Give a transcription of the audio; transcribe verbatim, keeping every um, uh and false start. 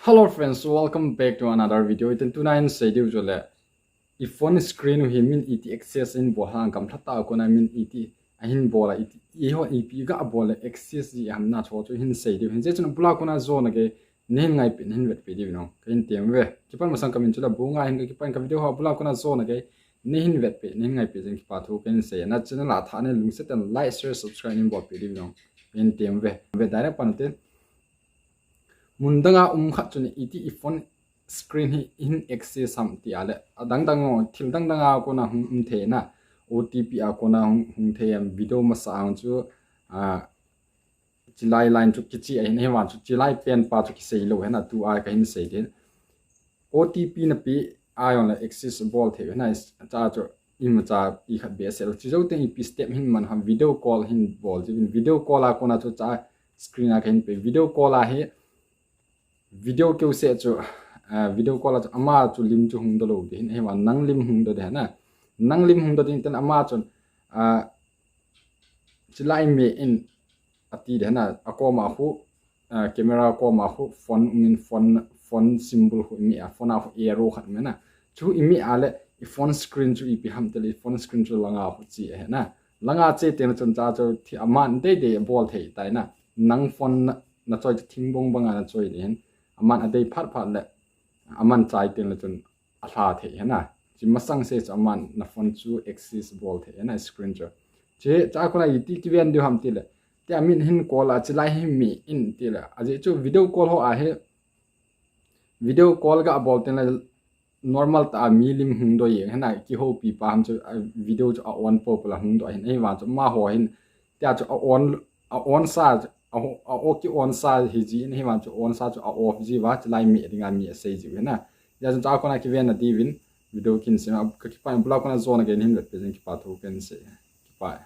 Hello friends, welcome back to another video. Itin tuna hin sei diu chu le, i phone screen u hi min iti access in bol ham, gamlha tah a kona min iti ahin bol a, iti, eiho ipi ga bol le access ji ham na chu chu hin sei diu hin. Hijeh chun abula kona jona gei nei hin ngaipeh, nei hin vetpeh diu vin. Kahin tem uve. Kipan masang kamin chu le Bunga hin, kakipan ka video ho abula kona jona gei nei hin vetpeh, nei hin ngaipeh jing kipa thu kahin sei. Na channel a thah nei lungset tah in like, share, subscribe nei hin bolpeh diu vin. Kahin tem uve. Ve direct pan ute. Mun danga um khat chun iti i phone screen hi hin access ham ti a le, adang dang, thil dang dang a kona hung um thei na, O T P a kona hung, hung thei ham, video masa a chu, a, chilai line chu kichi ahin, ahivang chu chilai pen pa chu kisei lou hena, tua kahin sei din. O T P na pe a jong le access bol thei hena, cha chu imacha i khat be sel. Chi jou teng ipi step hin man ham, video call hin bol ji, video call a kona chu cha screen a kahin pe, video call a hi video keu se chu, a, video call a chu ama chu lim chu hung doh lou ding hin, ahivang nang lim hung doh ding hena. Nang lim hung doh ding ten ama chun, a, chilai me in ati ding hena, akoma khu, a, camera koma khu phone um in, phone, phone symbol khu imi a, phone a khu arrow khat um hena. Chu imi a le i phone screen chu ipi ham ti le, i phone screen chu langa khu che ahena. Langa che teng chun cha chu thi aman deidei bol thei tai na. Nang phone na, na choi chu thingbong banga na choi ding hin. Aman adei phat phat le, aman chai teng le chun alha thei hena. Chi masang se chu aman na phone chu access bol thei hena, screen chu. Chi cha kona iti kiven diu ham ti le, ti a min hin call a chilai hi mi in ti le, ajeh chu video call ho a hi, video call ga bol teng le normal tah a mi lim hung doh jeng hena, kihoupi pa ham chu, a, video chu a on po po la hung doh hin, ahivang chu amaho hin, tia chu a on, a on sa, a, a o ki on sa hi ji in, ahivang chu on sa chu a off ji uva, chilai mi dinga mi asei ji u hena. Hijeh chun cha kona kiven na diuvin video kahin sem a, kakipa in abula kona jona gei nei hin vetpeh jing kipa thu kahin sei. Kipa e.